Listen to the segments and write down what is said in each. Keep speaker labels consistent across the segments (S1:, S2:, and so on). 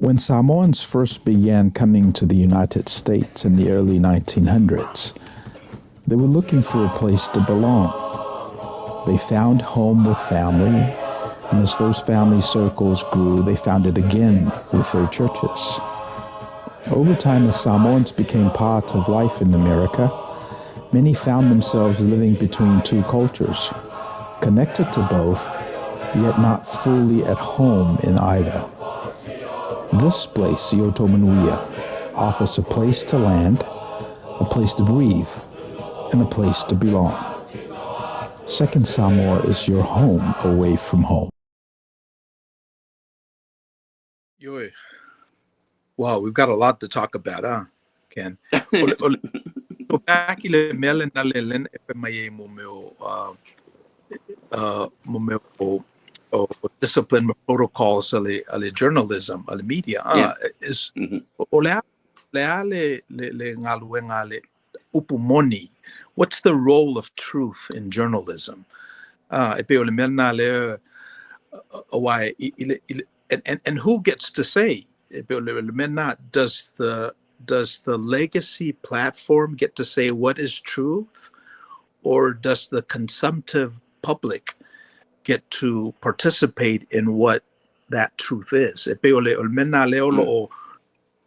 S1: When Samoans first began coming to the United States in the early 1900s, they were looking for a place to belong. They found home with family, and as those family circles grew, they found it again with their churches. Over time, as Samoans became part of life in America, many found themselves living between two cultures, connected to both, yet not fully at home in either. This place, Ioto offers a place to land, a place to breathe, and a place to belong. Second Samoa is your home away from home.
S2: Ioe. Wow, we've got a lot to talk about, huh, Ken? O le go back i le mea lena le lena e fai mai ai mo mea o, mo mea o discipline ma protocols a le journalism, a le media. Is, o le a le galuega le upu moni. What's the role of truth in journalism? E pei o le mea lena le auā i le and who gets to say? E pei o le mea lena, does the legacy platform get to say what is truth, or does the consumptive public get to participate in what that truth is? E pei o le mea lena lea o lo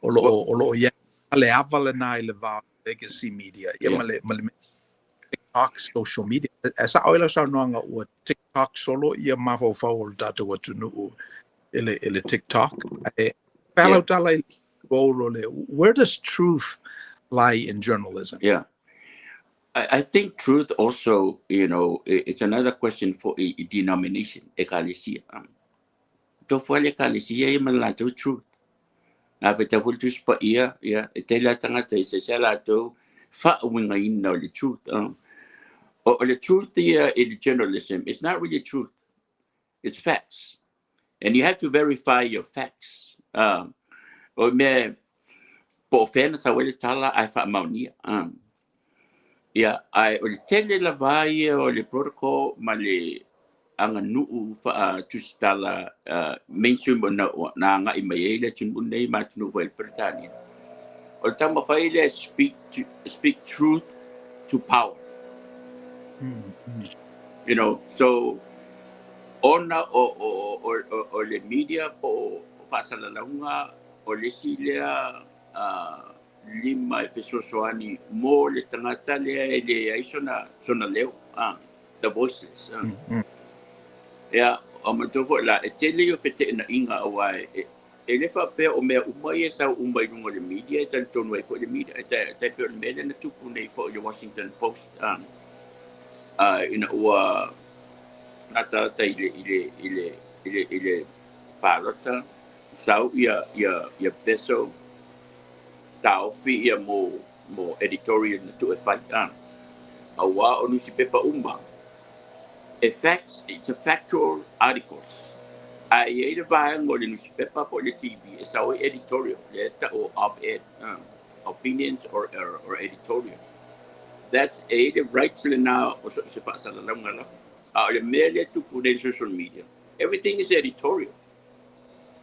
S2: o ia le ava lena i le va legacy media ia ma le TikTok, social media. E sa oi la saunoaga ua TikTok solo ia mafaufau o le tatou atunuu i le TikTok. E pala tala i role o le, where does truth lie in journalism?
S3: Yeah. I think truth also, it's another question for a denomination, ekalesia. Tofu le ekalesia ia ma le latou truth. A fe tau Tusi Paia, ia, e tele a tagata i se se latou faauigaina o le truth. O le truth ia i journalism, it's not really truth. It's facts. And you have to verify your facts. O mea, po o fea na sau ai le tala ae faamaonia. Ia, ae o le tele lava ia o le protocol ma le aganuu faatusitala mainstream na agai mai ai le atunuu nei ma atunuu foi le Peretania. O le taumafai lea speak truth to power. So ona o le media po o faasalalauga o le isi lea lima e fesoasoani mo le tagata lea e leai sona leo, the voiceless. Ia, o matou foi la, e tele ia o feteenaiga auā e le faapea o mea uma ia e sau uma i luga o le media e talitonu ai foi le media. E tai pei o le mea lea na tupu nei foi i le Washington Post ina ua latalata i le palota sau ia Bezos taofi ia mo editorial na tuu e fai auā o nusipepa uma e facts, it's a factual articles, ae i ai le vaega o le nusipepa po o le TV e sau ai editorial lea ta'u op-ed, opinions or editorial. That's e le right lena o so se faasalalauga lava, a o le mea lea tupu nei social media, everything is editorial.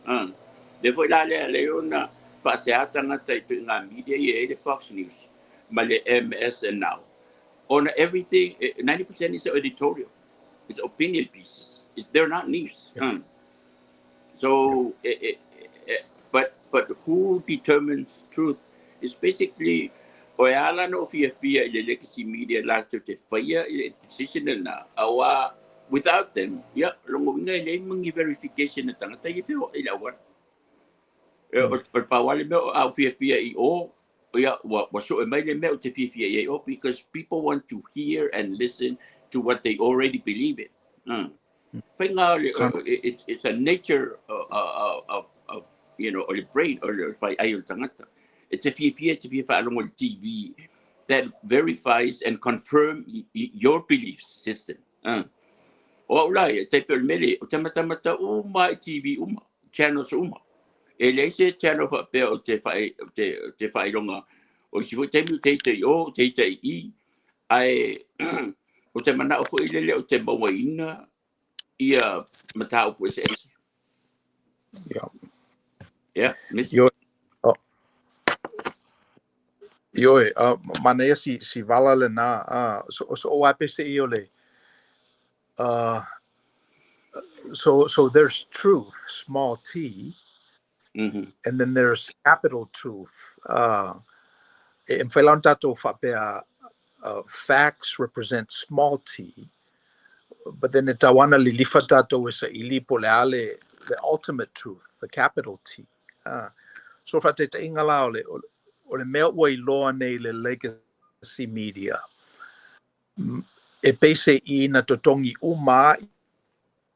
S3: Le foi la lea le ona faasea tagata i tuiga media ia e le Fox News ma le MSN now ona everything, 90% is editorial, it's opinion pieces, they're not news. So but who determines truth is basically o e ala no fiafia i le legacy media latou te faia i le decision na auā without them ia longo uiga e leai ma ni verification a tagata ia feoai i le auala. O le pauale mea o au fiafia i o ia ua sue mai le mea o te fiafia i ai o because people want to hear and listen to what they already believe in. Faiga o le it's a nature of o le brain o le fai ai o le tagata e te fiafia, te fia faalogo i le TV that verifies and confirm your belief system. O au la ia, tai pei o le mea lea, o te matamata uma i TV uma, channels uma. E leai se channel faapea o te faailoga o isi foi taimi o te ita i o, o te ita i i, ae o te manao foi lele o te mauaina ia mataupu eseese. Yeah, miss.
S2: Ioe. Oh. Ioe, manaia si vala lenā. So o ape se i o le, so there's truth, small t, and then there's capital truth. E mafai la ona tatou faapea facts represent small t, but then e tatau ona lilifa tatou e saili po o le a le ultimate truth, the capital T. So faataitaiga la o le mea ua iloa nei le legacy media, e peiseai na totogi uma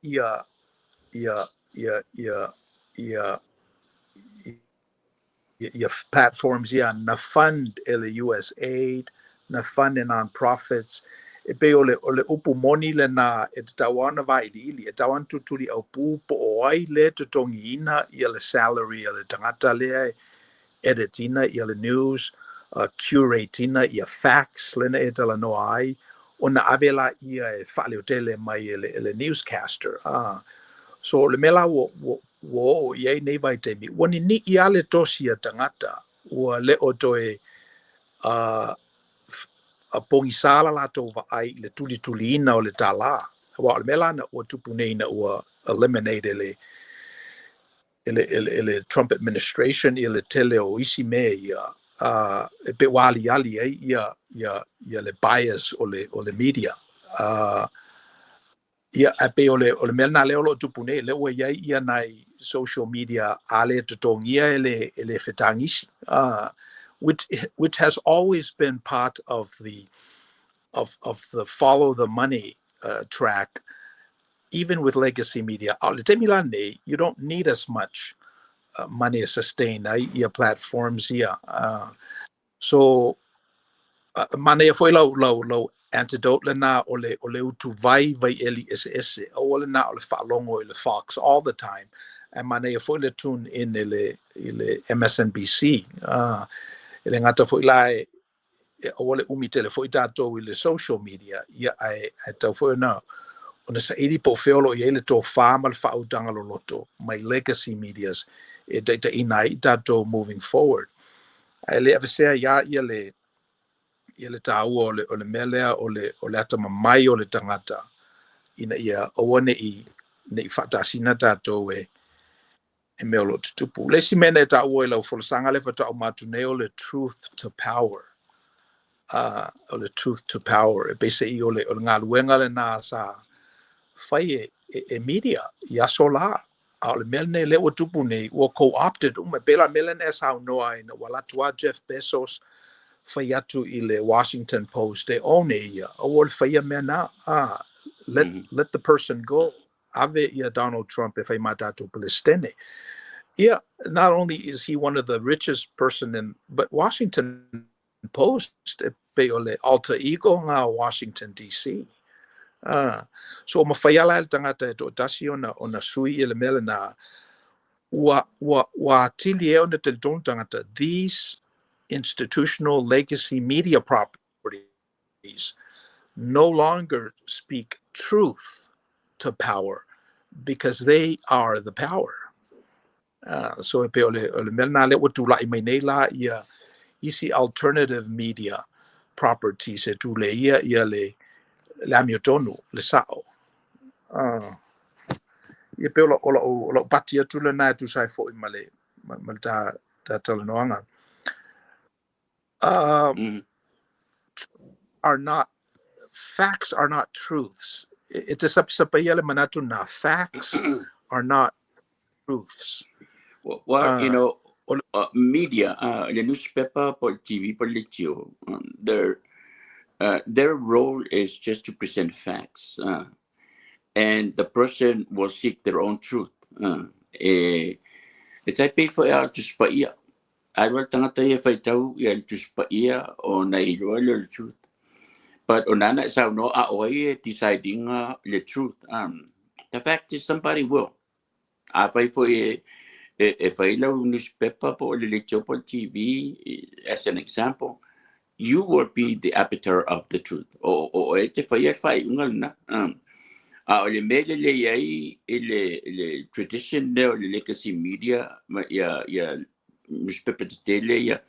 S2: ia platforms ia na fund e le USAID, na fund e non-profits. E pei o le upu moni lenā e tatau ona vailiili, e tatau ona tutuli aupū po o ai le totogiina ia le salary a le tagata lea e edit ina ia le news, curate ina ia facts lena e talanoa ai, ona ave laia e faaleotele mai e le newscaster. So le mea la ua oo i ai nei vaitaimi, ua nini'i lava le tosi a tagata, ua le o toe pogisa la latou vaai i le tulituliina o le tālā. Aua o le mea la na ua tupu nei ina ua eliminate e le Trump administration ia le tele o isi mea ia, e pe ua aliali ai ia le bias o le media. Ia, ae pei o le mea lenā lea o lo o tupu nei, lea ua i ai ia nai social media a le totogia e le fetagisi, which has always been part of the follow the money track, even with legacy media. A o le taimi la nei, you don't need as much money to sustain ai ia platforms ia. So manaia foi lau antidote lenā o le utuvai vaieli eseese. Aua le na o le faalogo i le Fox all the time. Ae manaia foi le tune in i le MSNBC. E le gata foi la e aua le umi tele foi tatou i le social media, ia ae tau foi ona saili po o fea o lo o i ai le tofā ma le faautaga loloto mai legacy medias e taitaiina ai tatou moving forward. Ae le avesea iā ia le tāua o le mea lea o le atamamai o le tagata ina ia aua ne i faatasina tatou e mea o lo o tutupu. Le isi mea na e taua i lau folasaga lea faatoa uma atu nei o le truth to power. O le truth to power. E peiseai o le galuega lenā sa fai e media i aso lā. A o le mea lenei lea ua tupu nei, ua co-opted uma. E pei la mea lena e saunoa ai ina ua alu atu a Jeff Bezos fai atu i le Washington Post e own e ia. Aua le faia mea na. Let, let the person go. Ave ia Donald Trump e fai ma tatou Peresetene. Yeah, not only is he one of the richest person in, but Washington Post e pei o le alter ego nga Washington DC. So mafai ala e le tagata e toatasi ona sui i le mea lenā, ua atili e ona talitonu tagata, these institutional legacy media properties no longer speak truth to power because they are the power. So e pei o le mea lenā lea ua tula'i mai nei la ia isi alternative media properties e tuleia ia le amiotonu, le sa'o. Ia pei o la'u pati atu lenā e tusa ai foi ma le ta talanoaga. Are not facts are not truths. E te sapasapaia le manatu na facts are not truths.
S3: Well, media, the newspaper, po TV, po radio, their role is just to present facts, and the person will seek their own truth. E tai pei foi a Tusi Paia. Ai wa tangata ia faitau ia le Tusi Paia o na iloa le truth. But o nana e saunoa a o ai e deciding le truth. The fact is somebody will. A fai foi e fai lau newspaper po o le radio po o le TV, as an example, you will be the arbiter of the truth. O e te fai e fai unga lena. A o le mea lelei ai i le tradition lea o le legacy media ma ia newspaper tetele ia,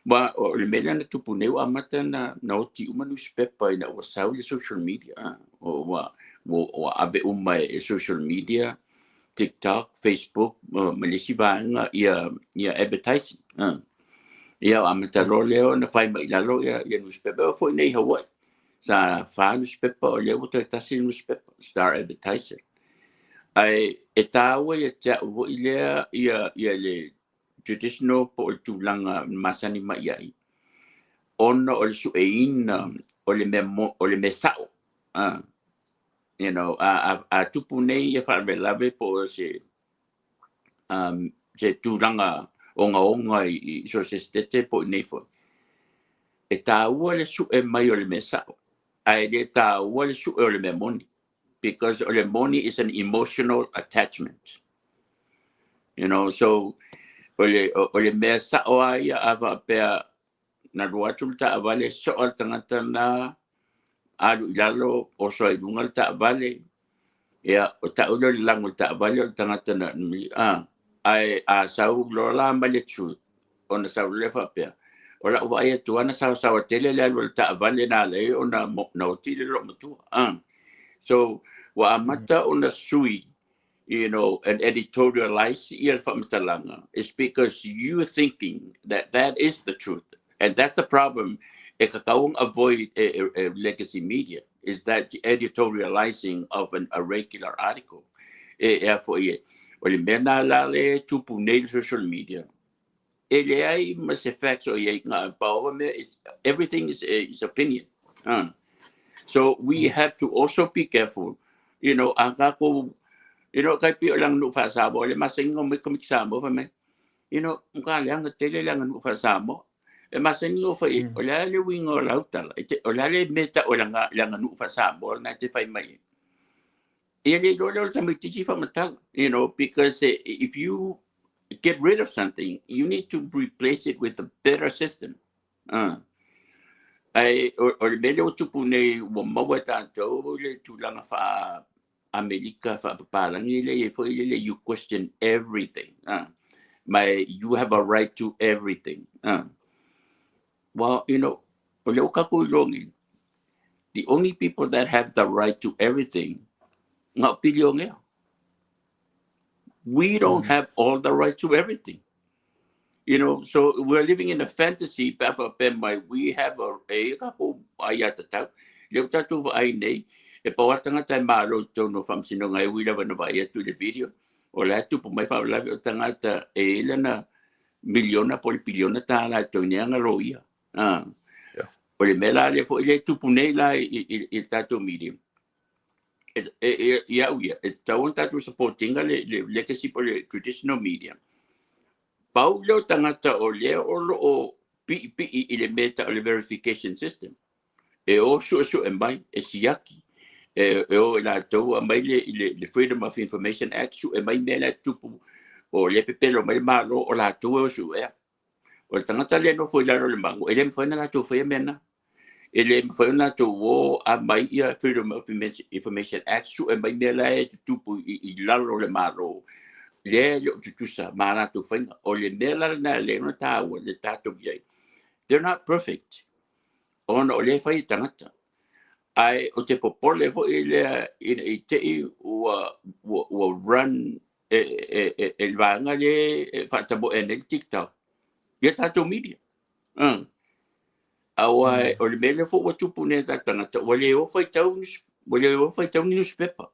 S3: aua o le mea lea na tupu nei ua amata na oti uma newspaper ina ua sau le social media. Ua ave uma e social media, TikTok, Facebook ma le isi vaega ia advertising. Ia amata loa lea ona fai mai i lalo ia newspaper. E oo foi nei i Hawaii, sa 4 newspaper, o lea ua toe tasi le newspaper, Star Advertiser. Ae e taua ia te au foi lea ia le traditional po o le tulaga masani mai ai, ona o le sueina o le mea, o le mea sao. A tupu nei ia faalavelave po o se tulaga ogaoga i so se setete po i nei foi, e taua le sue mai o le mea sao, ae le taua le sue o le mea moni, because o le moni is an emotional attachment. So o le mea sao a ia, a faapea na alu atu le taavale, soa le tagata na alu i lalo, oso ai luga le taavale, ia o tau lea o le lago o le taavale o le tagata na a ae a sau loa la mai le truth, ona sau lea faapea o lau vaai atu ana saosaoa tele le alu o le taavale na alai ona na oti le loomatua. So ua amata ona sui and editorialize ia faamatalaga is because you thinking that that is the truth. And that's the problem e tatau avoid a legacy media, is that the editorializing of a regular article. E a foi e, o le mea na la le tupu nei social media, e leai ma se facts o iai ngā paoa mea, everything is opinion. So we have to also be careful, a kākou, kai pi o lang nu whaasamo, le masengi o mai komik Samoa, fa mai, ka leanga tele le aganuʻu faa-Samoa. E masani o fai, o le a le uiga o lau tala, o le a le mea taʻu e le aganuʻu faa-Samoa na e te fai mai ai. Ia le iloa lea o le tamaitiiti faamatala, because if you get rid of something, you need to replace it with a better system. Ai, o le mea lea ua tupu nei ua maua e tatou le tulaga faa Amerika faapapalagi le ia foi le you question everything. My, you have a right to everything. Well, o le o kākou iloa, the only people that have the right to everything, ngā billionaire. We don't have all the right to everything. So we're living in a fantasy pe pe mai we have a kākou ai a tatau. Le o tātou ai nei, e paua tagata e malo i totonu o faamasinoga e ui lava na vaai atu i le video. O le atu po mai faalavelave o tagata e i lana miliona po le piliona tālā e totogi ana loia. Ah. O le mea la lea foi le tupu nei la i tātou media. E ia au ia, e tatau ona tatou supportinga le legacy po le traditional media. Pau lea o tagata o lea o lo o piʻipiʻi i le mea taʻu le verification system. E o suesue mai, e siaki. E o i latou aumai le Freedom of Information Act, sue mai mea la e tupu o le pepelo mai le Malo o latou e o suea. O le tagata lea nofo i lalo o le mago, e le mafai ona latou faia mea na. E le mafai ona latou o aumai ia Freedom of Information Act, sue mai mea la e tutupu i lalo o le Malo. Lea e le o tutusa ma latou faiga. O le mea la lena e le ona taua le tatou i ai. They're not perfect. Ona o lea e fai e tagata. Ae o te popole foi lea ina i te i ua run e le vaega le e faatamoe nei le TikTok ia tatou media. Aua o le mea lea foi ua tupu nei tatou tagata ua le o faitau ua le o faitau ni newspaper.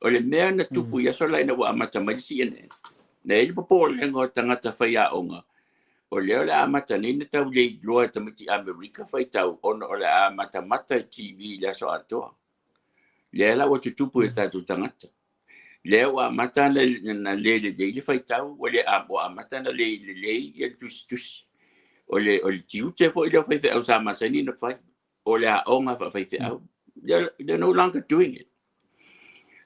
S3: O le mea na tupu i aso la ina ua amata mai le CNN. Na i le popolega o tagata faiaoga o lea o le amata nei na tau le iloa e tamaiti Amerika faitau ona o le amatamata i TV i le aso atoa. Lea la ua tutupu e tatou tagata. Lea ua amata na le lelei le faitau, ua le ua amata na le lelei ia le tusitusi. O le tiute foi lea o faifeau sa masani na fai. O le aoga faafaifeau. They're no longer doing it.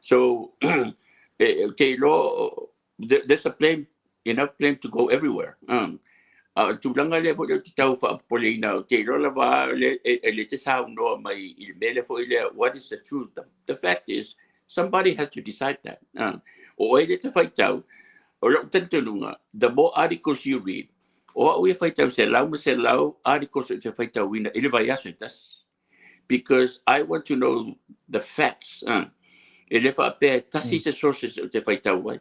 S3: So, te iloa, there's a blame, enough blame to go everywhere. A o le tulaga lea foi lea ou te tau faapopoleina, ou te iloa lava e le te saunoa mai i le mea lea foi lea, what is the truth? The fact is, somebody has to decide that. O oe lea te faitau, o lou talitonuga, the more articles you read, o au ia faitau selau ma selau articles ou te faitauina i le vaiaso e tasi. Because I want to know the facts. E le faapea e tasi se sources ou te faitau ai.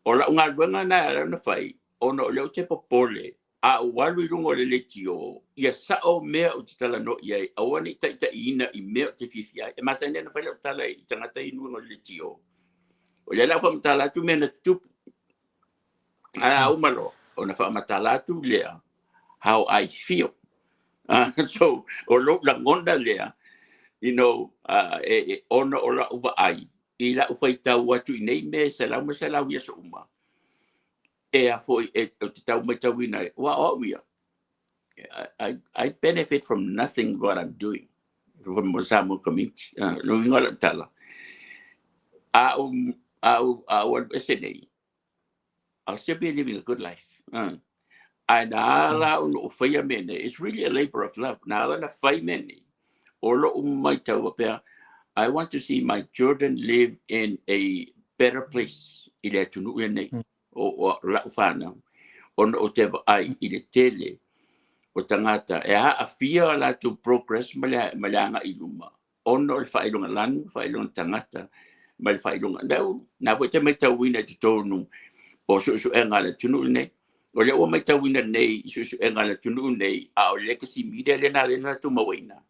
S3: O lau galuega na e ala ona fai, ona o lea ou te popole, a ou alu i luga o le leitio, ia sao mea ou te talanoa i ai, aua ne i taitaiina i mea ou te fiafia ai. E masani ona fai lau tala i tagata i luga o le leitio. O lea la ua faamatala atu mea na tutupu. Ae a uma loa, ona faamatala atu lea how I feel. So, o lou lagona lea, ona o lau vaai, i lau faitau atu i nei mea e selau ma selau i aso uma, e a foi e, o te tau matauina ai, ua o au ia. I benefit from nothing what I'm doing from the Samoan community. Lo uiga o lau tala. A ou, a ou, a ou alu ese nei, I'll still be living a good life. Ae na ala ona ou faia mea nei, it's really a labor of love. Na ala na fai mea nei, o lou matau pea, I want to see my children live in a better place i le atunuu lenei, o lau whanau. Ona o te vaai i le tele o tagata e aafia o latou progress ma le agai i luma, ona o le faailoga lanu, faailoga tagata, ma le faailoga. Na foi te matauina i totonu o suesuega a le atunuu lenei. O lea ua matauina nei i suesuega a le atunuu nei, a o le legacy media lea na lena latou mauaina.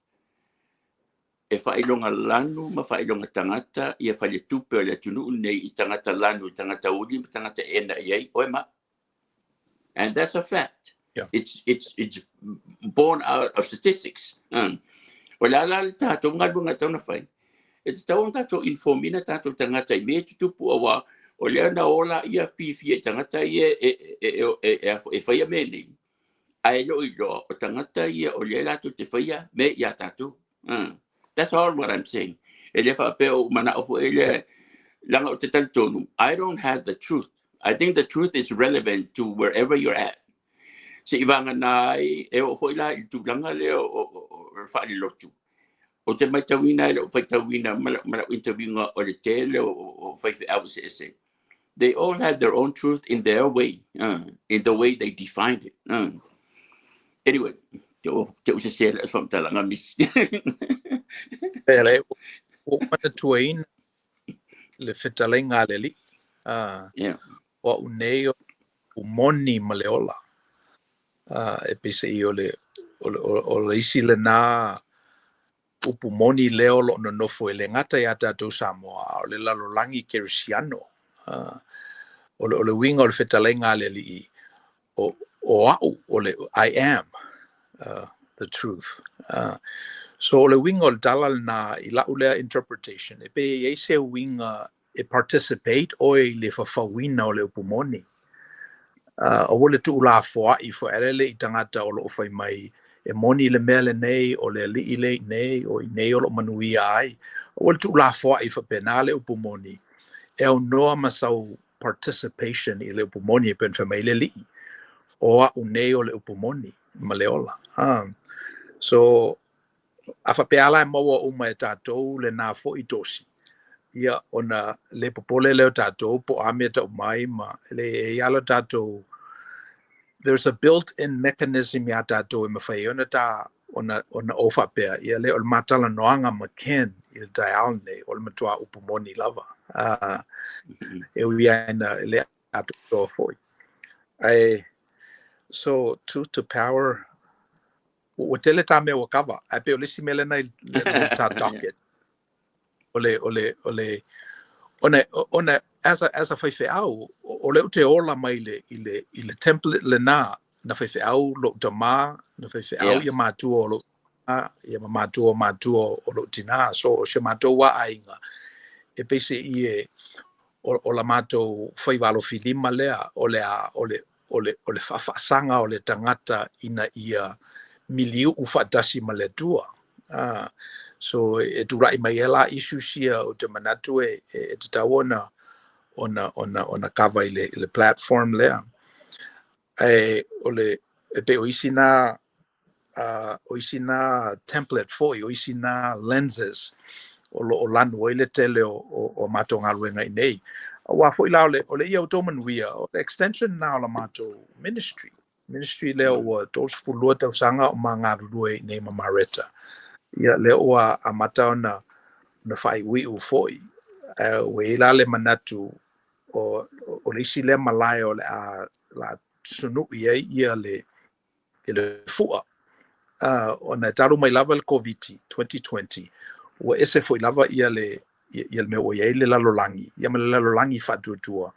S3: E faailoga lanu ma faailoga tagata ia faletupe o le atunuu nei i tagata lanu, i tagata uli ma tagata ena i ai, oe ma. And that's a fact. It's born out of statistics. O le ala le tatou galuega tau na fai. E tatau ona tatou informina tatou tagata i mea e tutupu aua o lea na ola ia fiafia i tagata ia e faia mea nei. Ae le o iloa o tagata ia o lea latou te faia mea ia tatou. That's all what I'm saying. E le faapea o manao foi le leaga o te talitonu. I don't have the truth. I think the truth is relevant to wherever you're at. Se i vanga na ai, e o foi la i tulaga lea o faalelotu. O te matauina e lou faitauina ma lau interviewga o le tele o faifeau eseese. They all have their own truth in their way, in the way they define it. Anyway, te o se se le faamatalaga misi.
S2: E le, ua manatuaina le fetalaiga a le Alii. O au nei o moni ma le ola. E peiseai o le isi lena upu moni lea o loo nonofo e le gata iā tatou Samoa, a o le lalolagi kerisiano. O le uiga o le fetalaiga a le Alii, o au o le I am the truth. So o le uiga o le tala lena i lau lea interpretation, e pe i ai se uiga e participate oe i le fafauina o le upu moni. Aua le tuulafoai foelele i tagata o loo fai mai e moni le mea lenei o le Alii le nei o i nei o loo manuia ai. Aua le tuulafoai faapena le upu moni. E aunoa ma sau participation i le upu moni e pei ona fai mai le Alii. O au nei o le upu moni ma le ola. So a faapea la e maua uma e tatou lena foi tosi. Ia ona le popole lea o tatou po o a mea tau mai ma le e ala tatou, there's a built-in mechanism iā tatou e mafai ai ona ta ona o faapea ia le o le matalanoaga ma Ken i le taeao nei o le matuā upu moni lava. E ui ai ina le atoatoa foi. Ae so truth to power ua tele tā mea ua kava. Ae pei o le isi mea lena i le tā docket. O le ona as a faifeau, o le ou te ola mai i le template lena na faifeau lou tamā, na faifeau ia matua o lou ia ma matua o matua o lou tinā. So o si o matou aiga e peiseai e o la matou faivalofilima lea o le a o le faafaasaga o le tagata ina ia miliu'u faatasi ma le Atua. So e tula'i mai ai la issues ia ou te manatu e tatau ona kava i le platform lea. Ae o le e pei o isi na o isi na template foi, o isi na lenses o lo o lanu ai le tele o matou galuega i inei. Aua foi la o le ia outou manuia, o le extension lena o la matou ministry. Ministry lea ua 32 tausaga o ma galulue i inei ma Mareta. Ia lea ua amata ona faaiuiu foi. Ae ua i ai la le manatu o le isi lea malae o le a sunui ai ia le fua. Ona e talu mai lava le Koviti 2020, ua ese foi lava ia le mea ua i ai le lalolagi, ia ma le lalolagi faatuatua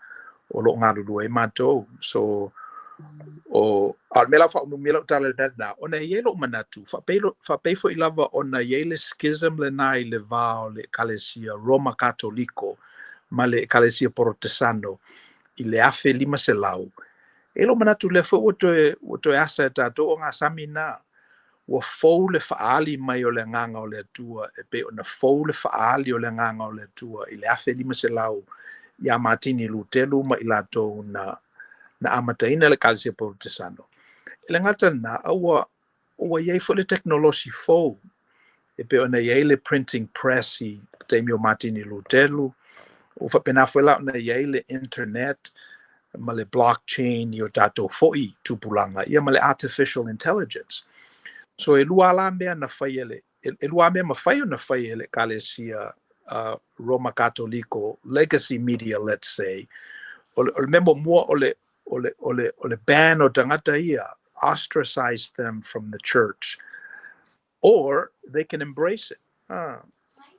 S2: o lo o galulue ai matou. So, a o le mea la ua faaumuumua ai lau tala i le mea lena, ona e i ai lou manatu, faapei foi lava ona i ai le schism lena i le va o le Ekalesia Roma Katoliko ma le Ekalesia Porotesano i le 1500. E i ai lou manatu lea foi ua toe asa e tatou ogasami na. Ua fou le faaali mai o le Agaga o le Atua e pei ona fou le faaali o le Agaga o le Atua i le 1500 ia Matini Lutelu ma i latou na amataina le Ekalesia Porotesano. E le gata lena, a ua i ai foi le tekonolosi fou e pei ona i ai le printing press i taimi o Matini Lutelu, ua faapena foi la ona i ai le internet ma le blockchain i o tatou foi tupulaga, ia ma le artificial intelligence. So e lua la mea na fai e le, e lua mea mafai ona fai e le Ekalesia Roma Katoliko, legacy media, let's say. O le mea muamua o le ban o tagata ia, ostracize them from the church, or they can embrace it.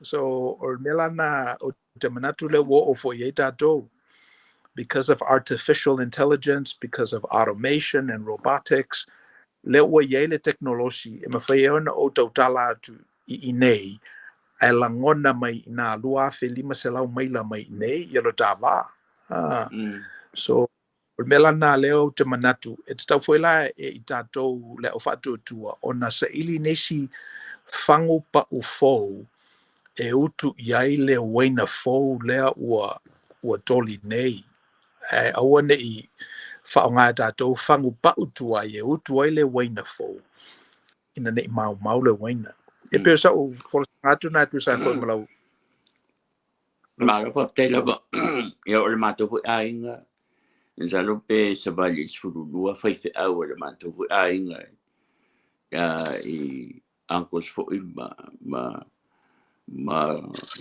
S2: So o le mea la na o te manatu lea ua oo foi i ai tatou, because of artificial intelligence, because of automation and robotics, lea ua i ai le tekonolosi e mafai ai ona ou tautala atu i inei, ae lagona mai i nā 2500 maila mai inei ia lo ta vā. So, o le mea la na lea ou te manatu, e tatau foi la e i tatou le au faatuatua ona saili nisi fagu pau fou e utu i ai le uaina fou lea ua toli nei. Ae aua ne i faaaoga e tatou fagu pau tuai e utu ai le uaina fou, ina ne i maumau le uaina. E pei o sau folasaga atu na e tusa ai foi ma lau.
S3: Malo faafetai lava. Ia, o le matou foi aiga, masalo pe savali i le 12 faifeau a le matou foi aiga i uncles foi ma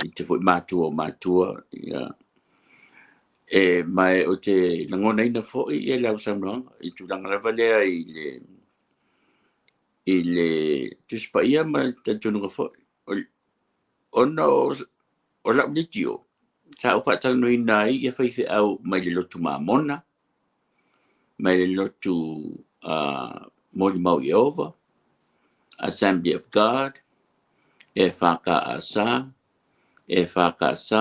S3: i te foi matua o matua. Ia. E ma o te lagonaina foi ia le au saunoaga i tulaga lava lea i le Tusi Paia ma le talitonuga foi. Ona o lau leitio, sa ou faatalanoaina ai ia faifeau mai le lotu Mamona, mai le lotu Molimau Ieova, Assembly of God, EFKS, EFKS,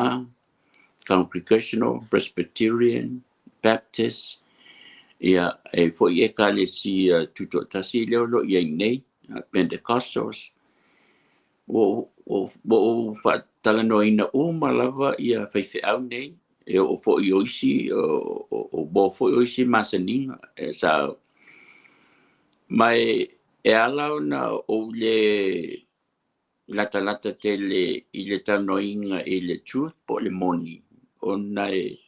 S3: Congregational, Presbyterian, Baptist, ia e foi Ekalesia tutoatasi lea o lo o i ai nei, Pentecostals. Ua ou faatalanoaina uma lava ia faifeau nei, e oo foi o isi, o mo foi o isi masaniga e sa. Ma e ala ona ou le latalata tele i le talanoaina i le truth po o le moni, ona e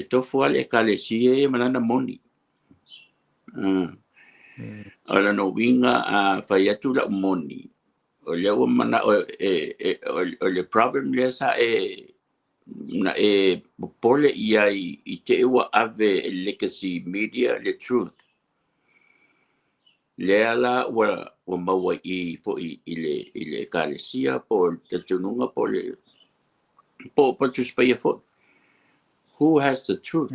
S3: tofu lava le Ekalesia ia ma lana moni. O lona uiga a fai atu lau moni, o lea ua manao o le problem lea sa e na e popole i ai i te ua ave e legacy media le truth. Lea la ua maua i foi i le Ekalesia po o le talitonuga po o le po Tusi Paia foi. Who has the truth?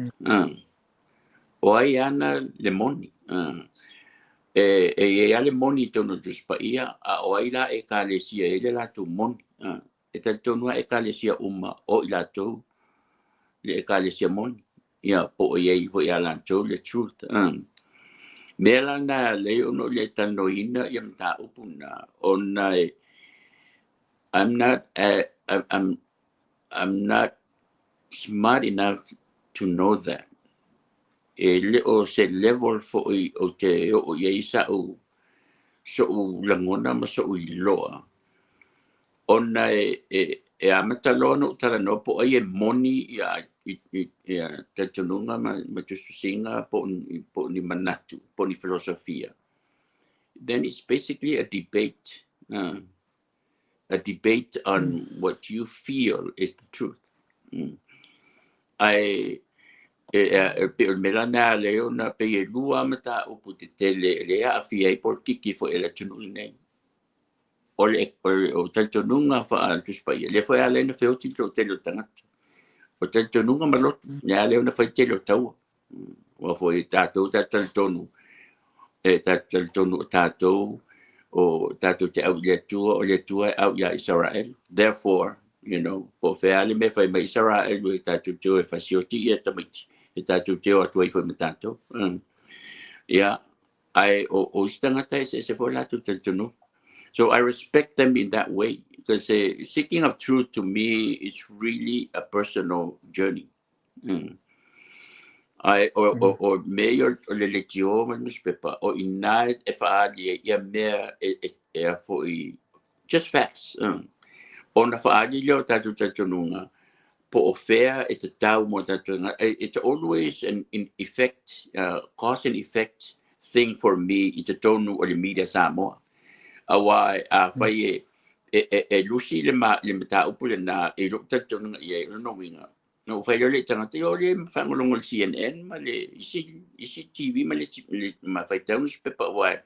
S3: O ai ana le moni? E i ai le moni i totonu o le Tusi Paia, a o ai la Ekalesia e le latou moni? E talitonu lava Ekalesia uma o i latou le Ekalesia moni. Ia, po o i ai foi ia latou le truth. Mea la na lea ona o le talanoaina ia mataupu na, ona I'm not smart enough to know that. e le o se level fo'i ou te oo i ai sa'u so'u lagona ma so'u iloa, ona e amata loa ona ou talanoa po o ai e moni ia talitonuga ma tusitusiga po o ni manatu po o ni filosofia, then it's basically a debate on what you feel is the truth. Ae e pei o le mea lena lea ona pei e lua mataupu tetele e lea aafia ai polokiki foi e le atunuu lenei. O le talitonuga faa-Tusi Paia, lea foi ala ai ona feoti le toatele o tagata. O talitonuga ma lotu, lea ala ai ona fai tele o taua. Ua foi tatou talitonu e tatou talitonu o tatou o tatou te au i le Atua, o le Atua e au iā Isaraelu. Therefore, po o fea le mea fai mai Isaraelu e tatou te o e fasioti ia tamaiti, e tatou te o atu ai foi ma tatou. Ia, ae o isi tagata e eseese foi latou talitonuga. So I respect them in that way because seeking of truth to me is really a personal journey. Ae o mea o le leitio ma le nusipepa, o i ina e faaali ai ia mea e a foi, just facts. Ona faaali lea o tatou talitonuga po o fea e tatau mo tatou. It's always an in effect, cause and effect thing for me i totonu o le media Samoa. Aua a fai e lusi le mataupu lena i lou talitonuga i ai, o lona uiga, na ou fai lea le tagata, o le faalogologo i le CNN ma le isi TV ma le ma faitau nusipepa aua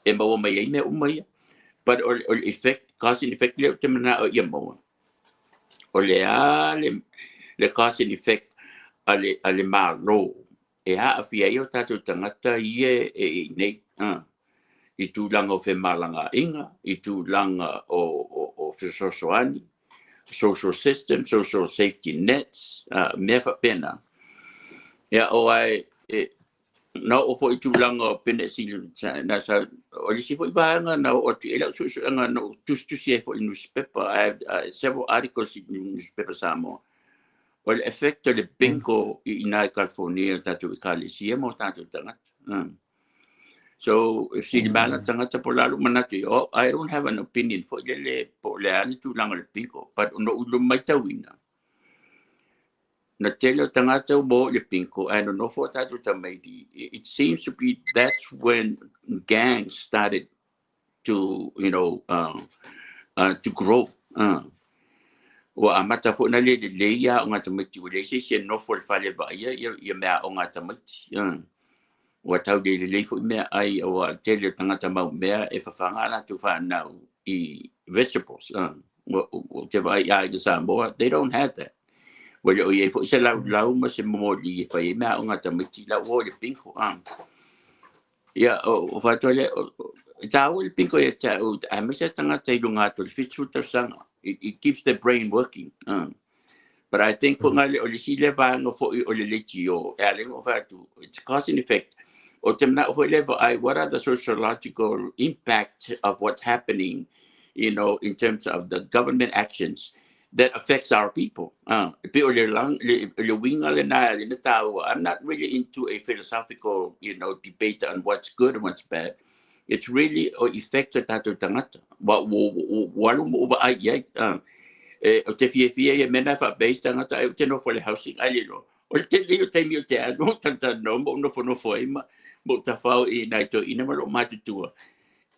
S3: e maua mai ai mea uma ia. But o le effect, cause and effect lea ou te manao ia maua. O le a le cause and effect a le Malo e aafia ai o tatou tagata ia e i nei. I tulaga o femalagaaiga, i tulaga o fesoasoani, social system, social safety nets, mea faapena. Ia, o ai, na oo foi tulaga o pene sili, na sa, o le isi foi vaega na oo atu i ai lau suesuega na ou tusitusi ai foi i newspaper. I have several articles in newspaper Samoa. O le effect o le bingo i ina i California, tatou ekalesia ma o tatou tagata. So, if sili mai ana tagata po o le a lou manatu, oh, I don't have an opinion foi lele po o le a le tulaga o le bingo, but ona ou matauina, na tele o tagata ua o i le bingo, ae nonofo o tatou tamaiti. It seems to be that's when gangs started to, you know, uh, uh, to grow. Ua amata foi na le lelei aoga tamaiti, ua leai se isi e nofo i le fale e vaaia ia mea aoga a tamaiti. Ua tau le lelei foi meaai aua o le tele o tagata maumea e fafaga a latou fanau i vegetables. Ua te vaai i aiga Samoa, they don't have that. Ua le o i ai foi se laulau ma se momoli e fai ai mea aoga a tamaiti la ua o i le bingo. Ia, o faatua lea, e taua le bingo ia te au, aemaise tagata i luga atu o le 70 tausaga. It keeps the brain working. But I think foi o le isi lea vaega foi o le leitio, e ala ai ona ou fai atu, it's cause and effect. O te manao foi lea vaai, what are the sociological impact of what's happening in terms of the government actions that affects our people. E pei o le uiga lena e na taua. I'm not really into a philosophical debate on what's good and what's bad. It's really o effect o tatou tagata. Ua alu ma ou vaai i ai. E, o te fiafia ia mea na faapea isi tagata ai ou te nofo i le housing ai le iloa. O le tele ia o taimi o te alu o talatalanoa ma ou nofonofo ai ma ou tafao i nai toeaiina ma lou matutua,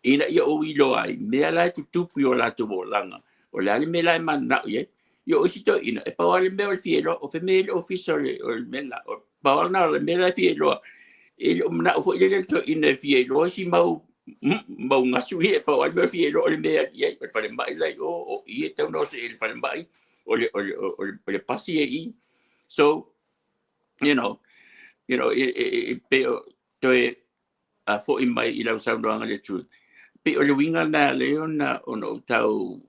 S3: ina ia ou iloa ai mea la e tutupu i o latou olaga. O le a le mea la e mananao i ai. Ia o isi toeaiina, e pau lava le mea o le fia iloa, o fea mea i le ofisa o le mea la. Pau lava lena o le mea la e fia iloa. E le o manao foi lele le toeaina e fia iloa isi mau gasu ia, e pau lava le mea o le fia iloa o le mea e ali ai. O le falemai la i o, o i e tatau ona oso i le falemai, o le pasi e i. So, e pei o toe a foi mai i lau saunoaga le truth. Pei o le uiga lena lea ona ou tau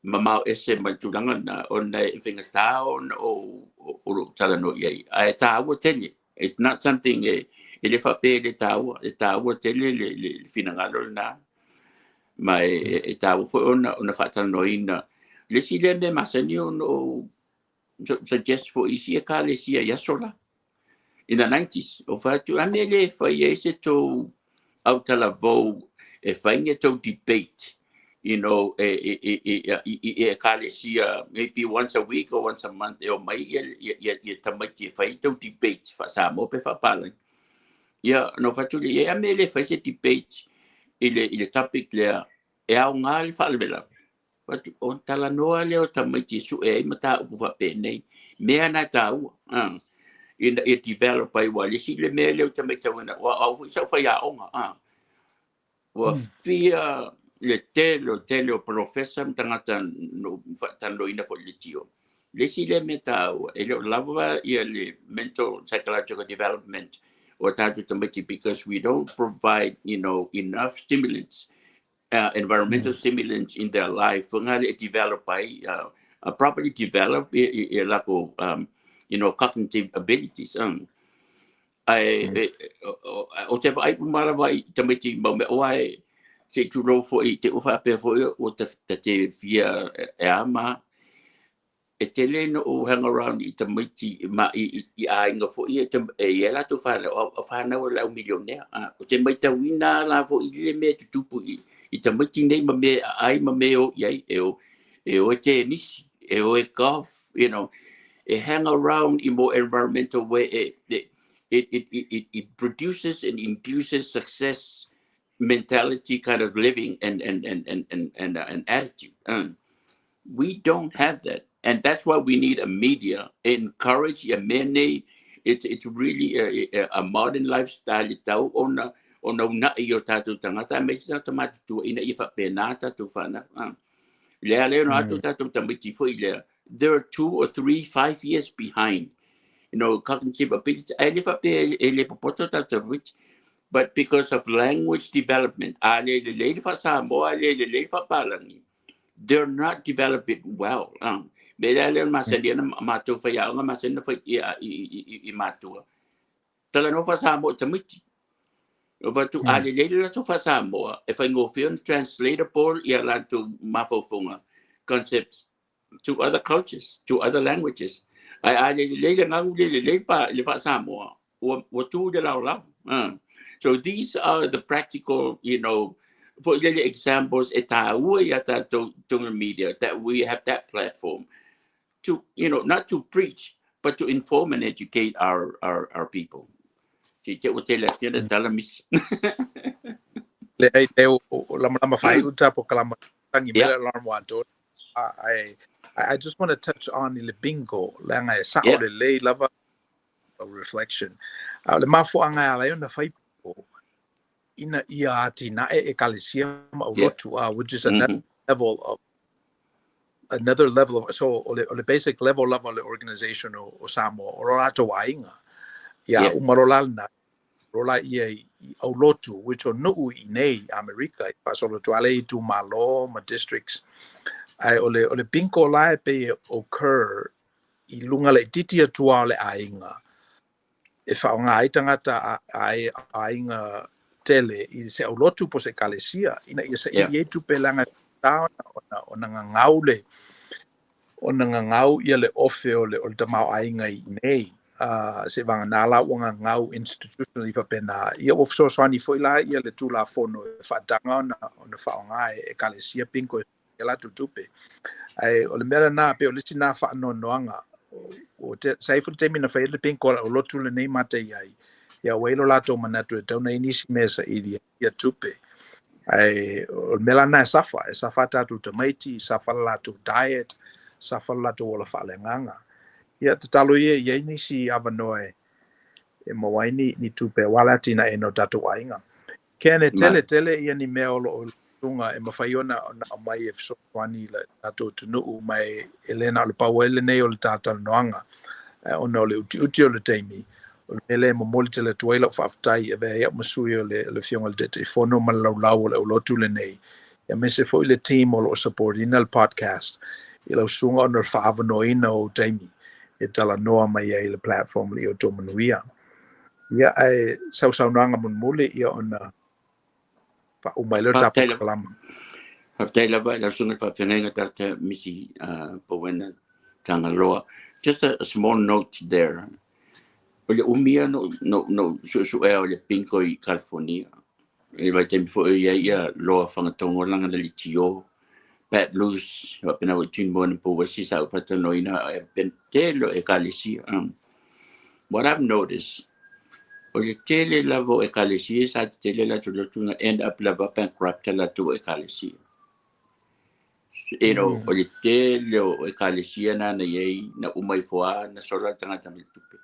S3: mamao ese mai le tulaga lena, ona e faigata ona ou lou talanoa i ai. Ae taua tele. It's not something e le faapea e le taua. E taua tele le finagalo lena. Ma e taua foi ona faatalanoaina. Le isi lea mea masani ona ou suggest foi isi ekalesia i aso la. In the 90s, o fai atu, ane le fai ai se tou autalavou e fai ni tou debate, e ekalesia, maybe once a week or once a month, e o mai ia tamaiti e fai tou debate, faa-Samoa pe faapalagi. Ia, na ou fai atu lea i ai, a mea e le fai se debate i le topic lea, e aoga le faalavelave. Fai atu, ona talanoa lea o tamaiti e sue ai mataupu faapenei, mea na e taua, ina ia develop ai, aua o le isi le mea lea ou te matauina, aua o au foi sa ou faiaoga, ua fia le tele o tele o polofesa ma tagata na ou faatalanoaina foi i le leitio. Le isi lea mea taua, e le o lava ia le mental psychological development o tatou tamaiti because we don't provide enough stimulants, environmental stimulants in their life fo ngale e develop ai, properly develop ia lakou cognitive abilities. Ae o te vaai uma lava i tamaiti mau mea, aua e se i tulou foi i te ua faapea foi ua ta te fia e a ma e tele na ou hang around i tamaiti ma i aiga foi e i ai latou fanau, o fanau a le au milionea. O te matauina la foi le mea e tutupu i tamaiti nei ma mea e aai ma mea e o i ai, e o e tenisi, e o e golf, e hang around i more environmental way, it produces and induces success mentality kind of living and attitude. We don't have that. And that's why we need a media encourage ia mea nei. It's really a modern lifestyle e tau ona una'i o tatou tagata aemaise tagata matutua ina ia faapena tatou fanau. Lea lea ona atu tatou tamaiti foi lea. There are 2 or 3, 5 years behind. Cognitive ability. Ae le faapea e le popoto tatou tamaiti. But because of language development, a le lelei le faa-Samoa, a le lelei le faapalagi, they're not developing well. Me lea lea masani ana matou faiaoga masani na fai i matua. Talanoa faa-Samoa i tamaiti. O fatu a lelei le latou faa-Samoa, e faigofie ona translatable ia latou mafaufauga concepts to other cultures, to other languages. Ae a le lelei le gagu le lelei pa le faa-Samoa, ua tu le laolao. So these are the practical, foi lele examples e tāua ia tātou tonga media that we have that platform to, not to preach, but to inform and educate our people. Si te ua tele atu na tala misi.
S2: Le ai te o lama lama fai uta po kalama tangi mele alarm wa to. I just want to touch on i le bingo leaga e sao lelei lava reflection. Le mafuaaga e ala ai ona fai bingo ina ia atinae ekalesia ma aulotu, which is another level of another level of, so o le basic level lava o le organization o Samoa o lo latou aiga ia uma lo lana lo la ia i aulotu, which o nuu i nei Amerika i faasolo atu ale i itumalo ma districts, ai o le bingo la e pei e occur i luga laitiiti atua o le aiga e faaaoga ai tagata a aiga tele i se aulotu po se ekalesia ina ia saili ai tupe leaga e ona gagau le ona gagau ia le ofe o le tamaoaiga i nei se vagana la ua gagau institutionally faapena ia ua fesoasoani foi la ia le Tulafono e faataga ona faaaoga e ekalesia bingo e latou tupe. Ae o le mea lena pe o le isi na faanoanoaga o te sa ai foi le taimi na fai ai le bingo a le aulotu lenei matei ai ia ua i lo latou manatu e tau na i nisi mea saili ai ia tupe, ae o le mea lena e suffer tatou tamaiti, suffer le latou diet, suffer le latou ola faaleagaga. Ia tatalo ia i ai nisi avanoa e maua ai ni tupe aua le atinaeina o tatou aiga. Ken, e tele tele ia ni mea o loo luga e mafai ona aumai e fesoasoani i le tatou atunuu mai e le na o le pau ai lenei o le talatalanoaga ona o le utiuti o le taimi. O le mea lea e momoli tele atu ai lau faafetai e avea ai au ma sui o le Afioga i le Taitaifono ma le laulau o le aulotu lenei, aemaise foi le team o lo o support ina le podcast i lau susuga ona o le faaavanoaina o ou taimi e talanoa mai ai i le platform le i outou manuia. Ia, ae sausaunoaga mulimuli ia ona faauma ai lea o le
S3: Faafetai
S2: tatou
S3: lava.
S2: kalama.
S3: Faafetai lava i lau susuga i le faafeagaiga Dr. Misi Pawena Tagaloa. Just a small note there. O le umi ia na ou suesuea o le bingo i California. I vaitaimi foi o i ai ia Loa Fagatogo laga na litio, Pat Luce, faapena foi Tino Moana Pouesi sa ou faatalanoaina e tele o ekalesia. What I've noticed, o le tele lava o ekalesia sa tetele latou lotu na end up lava bankrupt latou ekalesia. O le tele o ekalesia na na i ai na uma ifo lava na sola le tagata ma le tupe.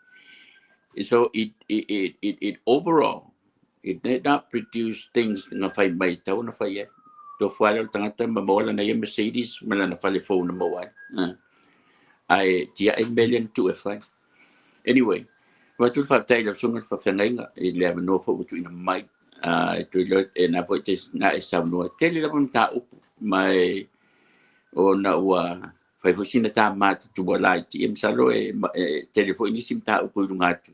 S3: So it overall, it did not produce things na fai mai tau na fai ai. Tofu lea o le tagata ma maua lana ia Mercedes ma lana fale fou na maua ai. Ae tiai mea lea na tuu e fai. Anyway, avatu le faafetai i lau susuga i le faafeagaiga i le avanoa foi ua tuuina mai. E toe iloa e na foi te na e saunoa. Tele lava mataupu ma e ona ua fai foi sina tā matutua laiti e masalo e tele foi nisi mataupu i luga atu.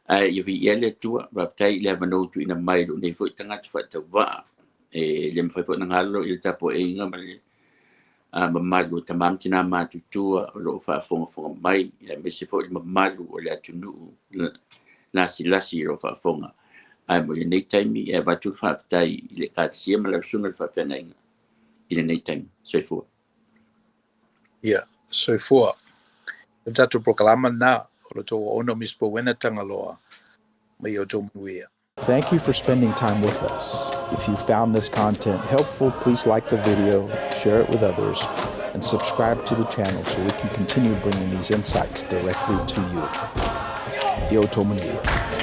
S3: Ae ia viia le Atua, faafetai i le avanoa ua tuuina mai i lou nei foi tagata faatauvaa. E le mafai foi ona galo i le tapuaiga ma le mamalu o tama ma tina matutua o lo o faafogafoga mai, aemaise foi le mamalu o le atunuu lasilasi o lo o faafofoga. Ae mo lenei taimi e avatu le faafetai i le ekalesia ma lau susuga i le faafeagaiga i lenei taimi. Soifua.
S2: Ia, soifua. O tatou polokalama lena o lo outou auauna o Miss Powena Tagaloa ma ia outou manuia.
S1: Thank you for spending time with us. If you found this content helpful, please like the video, share it with others, and subscribe to the channel so we can continue bringing these insights directly to you. Ia outou manuia.